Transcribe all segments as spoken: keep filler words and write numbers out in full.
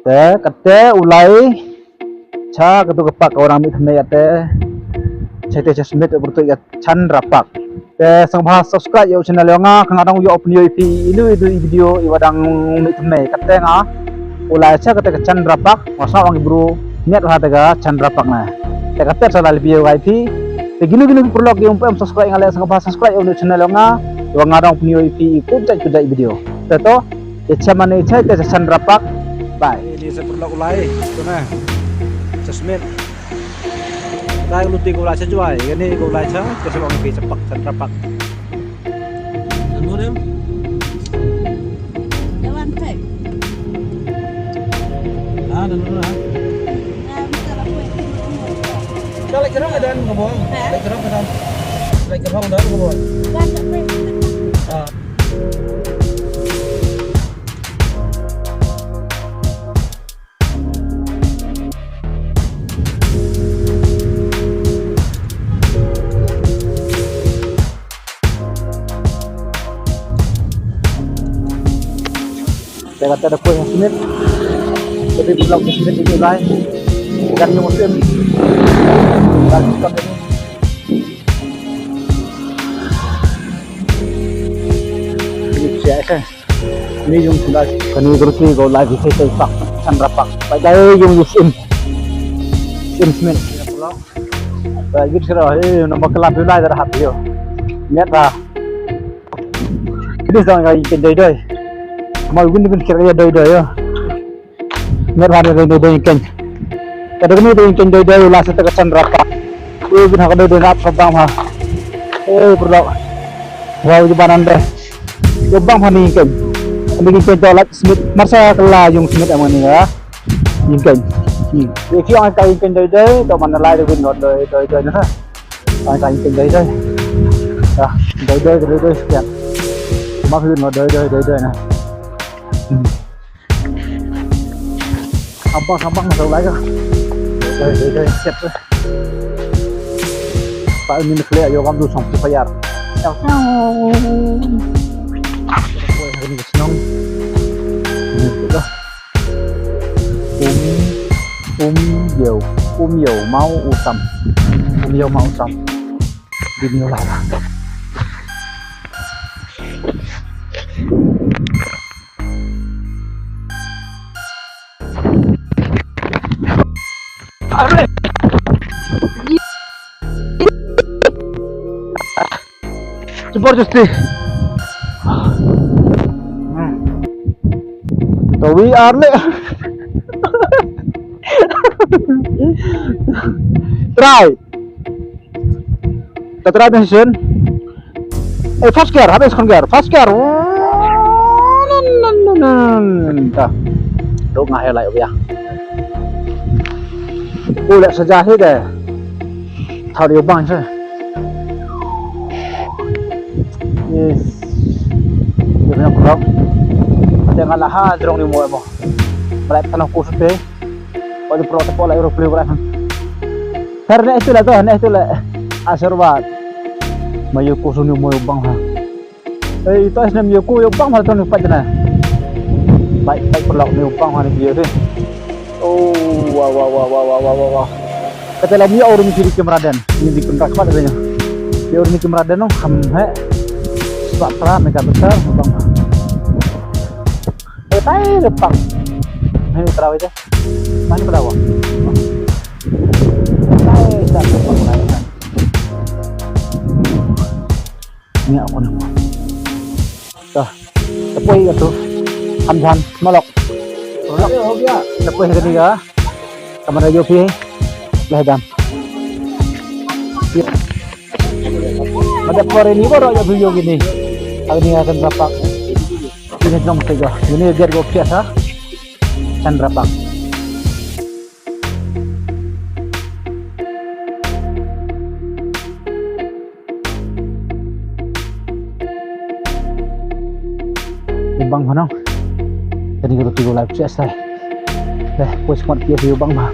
Te katte u lai cha katu ka park ka wa dang mih thymme ya te. Chai te cha submit u pyrtuit ya Chandra Park. Te sngewbha subscribe ya u channel yong nga, ka nga dang yoh pynyoo i phi i lu i du i video i wa dang mih thymme. Katte nga u lai cha katte ka Chandra Park, wa sa ong i bru miat wa te ka Chandra Park na. Te katte sa lai video ka i phi. Te kinu kinu ki paralok ki ym pu em subscribe nga le, sngewbha subscribe ya u channel yong nga, i wa nga dang pynyoo i phi i kut jait kut jait video. Te to, i cha mane i cha te cha Chandra Park. Bye. Ini sa paralok u lai, tu na. Cha submit. Dai luti ko lai cha Jowai, ini ko lai cha, cha sa ong i phi cha park, Chandra Park. Nanu dem? Dewan Pek. Ah, nanu na. Ka lai kerong dan ka bol. Ha? Lai kerong dan. Lai kerong dan ka bol. Kan tak pek. Ah. Te katte da poi ha Smit. Te phi vlog ha Smit i lai. Kan yung sim. Kan yung sim. Ini yung sudah. Kani grupi ko lai di sa park Chandra Park. Bai dai yung sim. Sim Smit. Bai git sira, eh, na bakla pi lai da hap yo. Miat da. Ini dang ka ikan doi doi. Mau gun gun kira ya doi doi ya. Miat da doi doi ikan. Kada kani doi ikan doi doi la sa ta ka Chandra Park. Eh, gun ha ka doi doi nap sa bang ha. Eh, paralok. Wow, ju banan de. Ju bang ha ni ikan. Ani ikan to lait Smit. Marsa ka la yung Smit amani ya. Ikan. Hmm. Ye ki ang ka ikan doi doi, to man lai de win doi doi doi na. Ang ka ikan doi doi. Ya, doi doi doi doi sekian. Ma win doi doi doi doi na. Hmm. Sampang, sampang, masuk lai ka. Doi doi doi, siap tu. Pa ini nak lihat, yo kam tu song tu payar. Yang. Ini tu dah. Um, um, yo, um, yo, mau usam. Um, yo, mau usam. Di ni lah. Are. Jabardasti. To we are le. Try. Ta try na session. Eh, first gear, habis second gear, first gear. Ta. Dok nga helai ya. Boleh saja hi deh. Thaw de u bang se. Yes. Dia punya kurang. Ada ngala ha drong ni mo mo. Malai tanah kusut deh. Wajib pro tepo la euro play berat. Har ne itu la tu, ne itu la. Asirwad. Mayu kusut ni mo bang ha. Eh, ito snem yo ku yo bang hal tong pat na. Bai, bai pelak ni bang hal ni yo tu. Oh, wah, wah, wah. Kata la mi orang ni kamera den. Ni di kamera kuat katanya. Yo orang ni kamera den no, ham he. Sebab pra mega besar bang. Eh, tai lepang. Ni terawih je. Mana pelawa? Tai tak lepang lain. Ni aku ni. Dah. Tepoi ka tu. Ham jan, malok. Malok. Tepoi ka ni ka. Kamera yo phi. Lah jan. Mada pore ni baru yo phi yo gini. Hari ni akan rapak. Ini jong tiga. Ini biar gua biasa. Kan rapak. Ibang hanang. Tadi ko tigo live chat sai. Deh, pues kuat kia si ibang ba.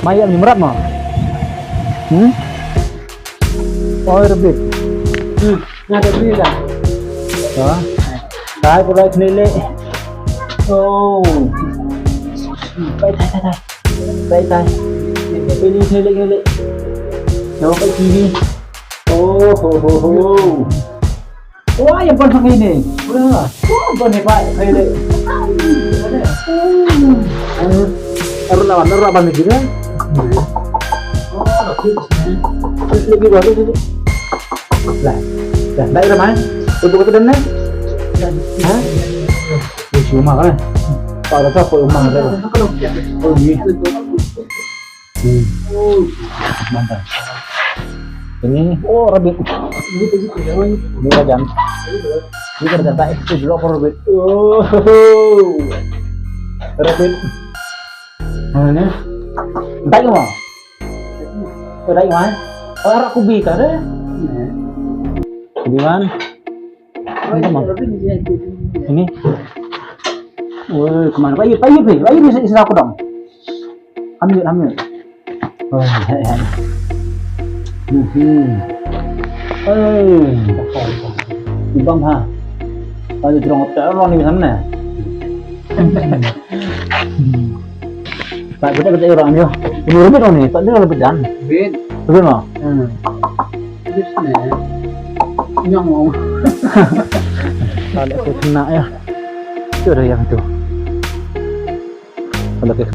Mayam ni merat ma. Hmm? Oh, rebit. Hmm, ada beli dah. Ha? Dai ko live ni le. Oh. Bai tai, tai, tai. Bai tai. Ini, ini, ini, ini. Yo, bai T V. Oh, ho, ho, ho. Wah, yang pun pakai ni. Wah, wah, pun ni, Pak. Pakai ni. Aru lawan, aru lawan ni juga. Lagi baru tu. Lah, dah, dah ramai. Ibu kata dah, nah? Ha? Di rumah kan? Pak, ada siapa rumah ada? Oh, ni. Hmm. Mantap. Ini, oh, rabbit. Ini kerjaan. Ini kerjaan tak itu dulu apa rabbit? Oh, rabbit. Mana? Entah ke mau? Entah ke mana? Oh, arak kubi tak ada. Kubi mana? Ini. Woi, kemana? Payu, payu, payu, payu, bisa, bisa aku dong. Ambil, ambil. Woi, hai, hai. Mhm. Woi. Ibang ha. Payu jrong hotel ni sana. Tak, kita, kita orang ni. Ini rumit orang ni, tak dia lebih dan. Bin. Betul tak? Hmm. Terus ni. Nyong. Kalau aku kena ya. Itu ada yang tu. Kalau ke.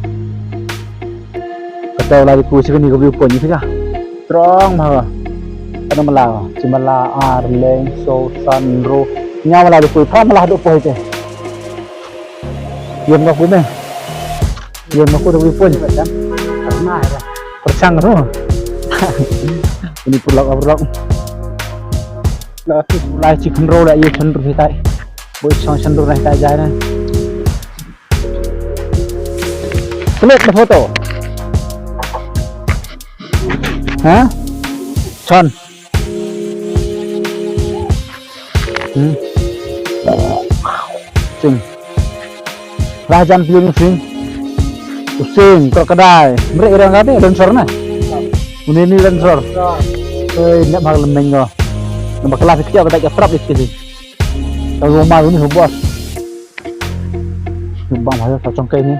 Kata lagi ku sini ke view point ni ka. Strong mah. Ada mala, cimala, ar, leng, so, san, ro. Nyaw mala di ku, pa mala do poi te. Yem nga ku ne. Yem nga ku da wi pun. Perchang tu. Ini pulak, pulak. Lai chi khynroo la ye chynru hitai. Boi chong chynru la hitai jai na. Click the photo. Ha? Chon. Hmm. Sing. Rajan piung sing. Using, crocodile. Mrek irang kate, dinosaur na? Uni ni dinosaur. Oi, nak bhag lemeng ko. Nampak kelas kecil, kata ke trap di sini. Kalau rumah ni, bos. Bang, bhai, sa chong kai ni.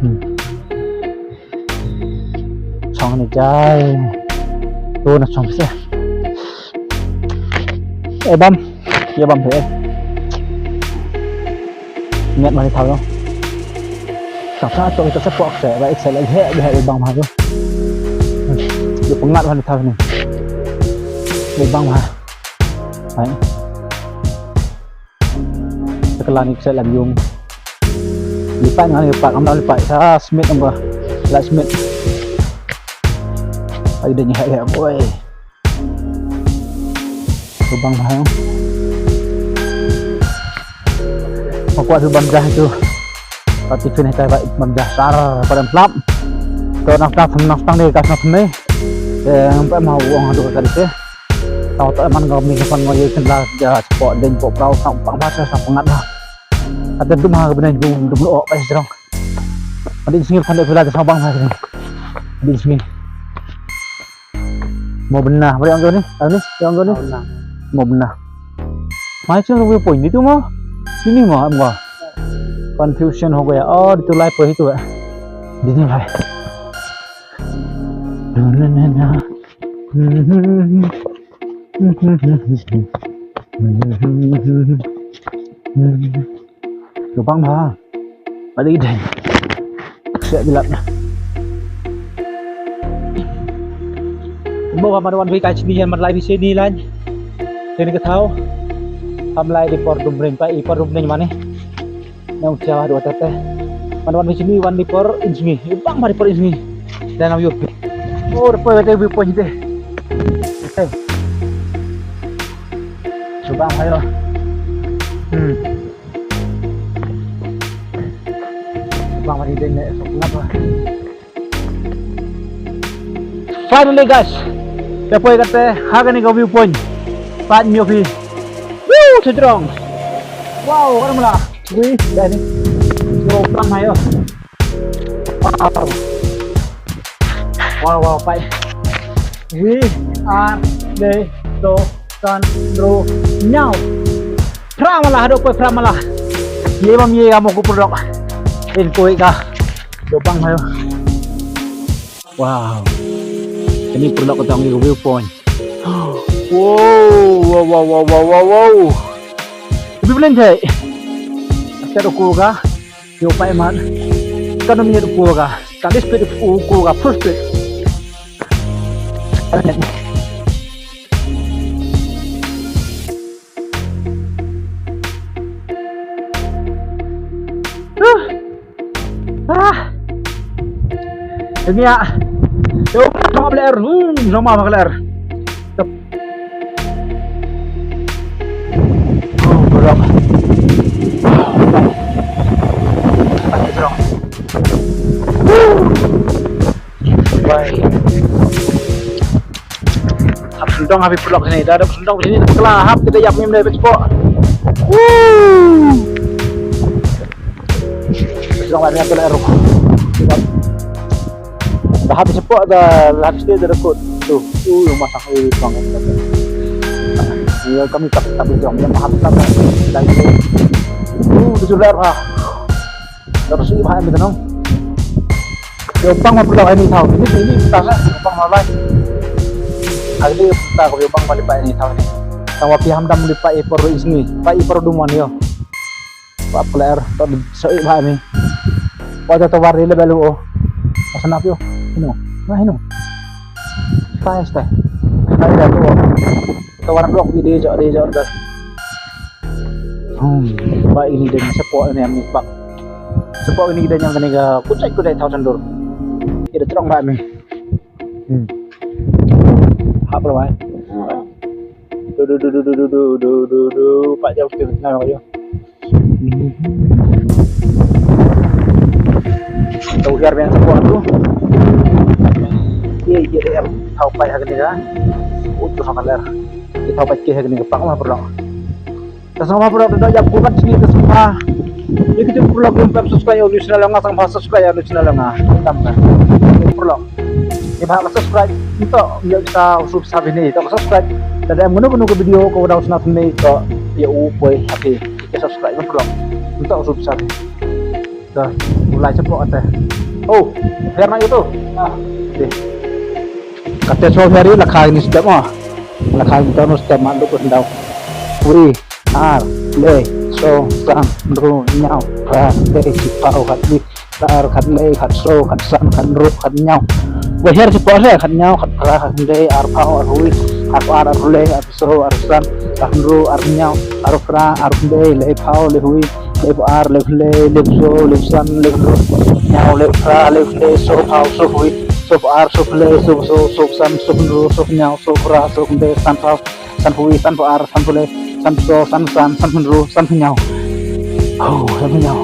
Hmm. Chong ni jai. Tu na chong se. Eh, bam. Ya, bam, eh. Ngat mani thau. Sa sa to, to sa pok se, ba, se la he, he, bang, bhai. Yo pengat mani thau ni. Bang, bhai. Hai. Sa kala ni kset lam yung. Lipat nga lipat, kam da lipat. Sa smit ang ba. La smit. Ai, deng hek hek, boy. Lubang bahang. Aku ada bam jah tu. Pati fin hitai ba bam jah sar pada plap. To nang tang, nang tang de, kas nang tang de. Eh, nampak mau uang adu kali se. Tau tak man ngau mi kapan ngau ye kendala ja sport deng pok prau sang pang bahasa sang pengat dah. Ada tu mah kena jung tu oh pas jrong. Ada sini kan dah pula sang bang hari. Ada sini. Mau benar, beri anggo ni, anggo ni, anggo ni. Mau benar. Mai chung view point ni tu mau. Sini mau, mau. Confusion ho gaya. Oh, itu lai po itu eh. Di ni lai. Na, na, na, na. Lubang ha. Ada ideng. Siap bilap na. Mo ka man wan phi ka chini yan man lai phi chini lan. Chini ka thau. Ham lai di por dum ring pa i por dum ring mane. Nang tia dua tete. Man wan phi chini wan di por in chini. Bang ma di por in chini. Dan am yup. Oh, di por wete bi por chini. Oke. Coba ayo. Hmm. Bang mari deng ne sok ngap. Finally guys, te poi kate ha kani ka view point. Pat mio phi. Woo, sejrong. Wow, kan mula. Wih, dah ni. Yo, pang ayo. Wow. Wow, wow, pai. Wi, ar, le, do, san, ro, nyaw. Phra mala, hado poi phra mala. Ye mam ye ka mo ko pyrlok. In ko ka. Yo bang hayo. Wow. Ini pyrlok ka tang ye ka viewpoint. Wow, wow, wow. Bi blen thai. Kat ko ka. Yo pa iman. Kan mi ko ka. Ka dis pe ko ka first pe. Ah. Ini ya. Yo, ma bler. Hmm, no ma bler. Oh, bro. Bro. Bye. Hap sentong habi pyrlok sini. Dah ada sentong sini, kala hap kita yap ngim deh, bespok. Woo! Sentong lari aku lari. Dah hap sepok dah, lari sini dah rekut. Tu, tu yang masak ni, bang. Ya, kami tak, tak boleh jom. Yang mahal tak, tak. Lagi. Tu, tu sudah lah. Terus i bha em ka nong. Yo bang ma pyrlok ini thaw. Ini, ini ta sa, yo bang ma lai. Agi ta ko yo bang ma li pa ini thaw ni. Tang wa pi ham dam li pa i por i sngi. Pa i por dum wan yo. Pa pler to so i bha ni. Wa ta to war le belu o. Asana pyo. Hino. Na hino. Pa este. Na ida to. To war blok di jo, di jo. Hmm, ba ini dei support ini ami bak. Support ini dei yang kani ka kucai kucai thousand dollar. Ida terang ba mi. Hmm. Hap lo mai. Du du du du du du du du du du. Pak jauh tu na yo. Tau hiar biang support tu. Ye ye em thau pai ha kani ka. Utu ha kaler. Ye thau pai ke ha kani ka pak ma pyrlok. Te sngewbha pyrlok da yap ku kat sini te sngewbha. Ye kitu pyrlok yong pep subscribe ya u channel nga, sngewbha subscribe ya u channel nga. Tam ka. Pyrlok. Ye bha ka subscribe. Nto ya kita usup sabi ni. To subscribe. Te da em ngunu ngunu ka video ko da usna ni to ya u poi happy. Ye subscribe pyrlok. Nto usup sabi. To, mulai cepok ate. Oh, biar na gitu. Deh. Kate so biar la khai ni step mo. La khai ni to no step ma du ko ndau. Wi, ar, le, so, san, ru, nyau, ra, le, chi, pau, khat, li, ar, khat, le, khat, so, khat, san, khat, ru, khat, nyau. Wa her chi po se, khat, nyau, khat, pra, khat, le, ar, pau, ar, wi, ar, ar, ar, le, ar, so, ar, san, ar, ru, ar, nyau, ar, pra, ar, le, le, pau, le, wi, le, ar, le, le, le, so, le, san, le, ru, nyau, le, pra, le, le, so, pau, so, wi, so, ar, so, le, so, so, so, san, so, ru, so, nyau, so, pra, so, le, san, pau. San phaw wi, san phaw ar, san phaw le, san phaw so, san phaw san, san phaw ynru, san phaw ynñiaw. Oh, san phaw ynñiaw.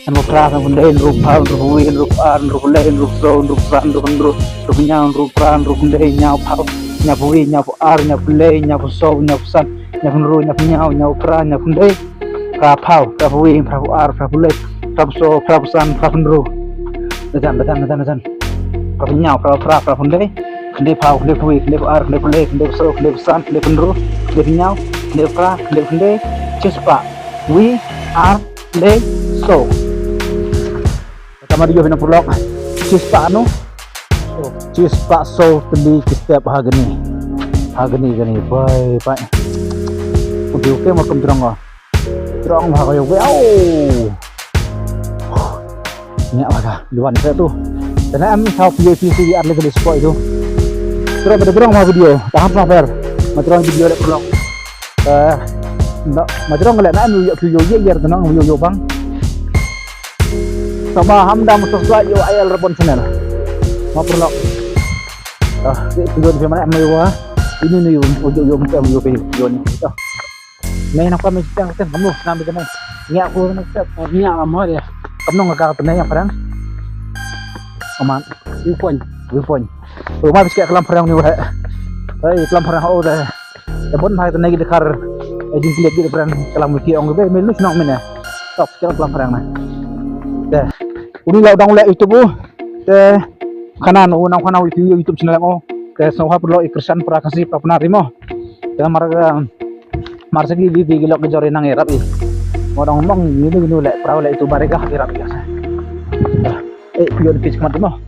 San phaw phra, san phaw ynde, ynru phaw, ynru phaw wi, ynru phaw ar, ynru phaw le, ynru phaw so, ynru phaw san, ynru phaw ynru, ynru phaw ynñiaw, ynru phaw phra, ynru phaw ynde, ynñiaw phaw, ynñiaw phaw wi, ynñiaw phaw ar, ynñiaw phaw le, ynñiaw phaw so, ynñiaw phaw san, ynñiaw phaw ynru, ynñiaw phaw ynñiaw, ynñiaw phra, ynñiaw phaw ynde, phra phaw, phra phaw wi, phra phaw ar, phra phaw le, phra phaw so, phra phaw san, phra phaw ynru. Dajan, dajan, dajan, dajan. Phra phaw ynñiaw, phra phaw phra, phra phaw ynde. Khyndai phaw, khyndai phaw wi, khyndai phaw ar, khyndai phaw le, khyndai phaw so, khyndai phaw san, khyndai phaw ynru, khyndai phaw ynñiaw, khyndai phaw phra, khyndai phaw ynde, chispah wi, ar, le, so. Tama di yo phi na pyrlok. Chispah no. Chispah so tylli ki step ha kani. Ha kani kani. Bye bye. Okay, okay, ma kam jrong ko. Jrong bha ko yo. Wow. Nya bha ka. Duan se tu. Tena em thaw P I P C ar le kali spot itu. Terus pada jrong ma video. Tahan ma per. Ma jrong video le pyrlok. Eh, no, ma jrong le na em yo yo ye yer tenang yo yo bang. Sama ham dam subscribe yo I L Rabon channel. Ma pyrlok. Ah, di video di mana em yo wa. Ini ni yo yo yo em yo yo ni. Ni na kam ni tem tem kamu nam di mana. Ni aku na tem. Ni am ho dia. Kamu nggak kata ni yang perang. Aman. Viewpoint. Viewpoint. Oh, ma biskit kelam perang ni wahai. Hei, kelam perang ho deh. Te bon bha te nai ki dkhar, eh, jingkylli ki dkhar, kalang mi ki ong be, me lus nong mine. Top, channel kalang pharang na. Te uni la u dang u leh YouTube u. Te khana no, nang khana u YouTube channel o. Te sngewbha pyrlok i kyrshan para Khasi para Pnar i mo. Te mar, eh, mar sa ki di di ki lok ki jor i nang i rap i. Ong mong ini ini le, pyrau le itu bare ka, kirap ya sa. Eh, yoh ki chmat mo.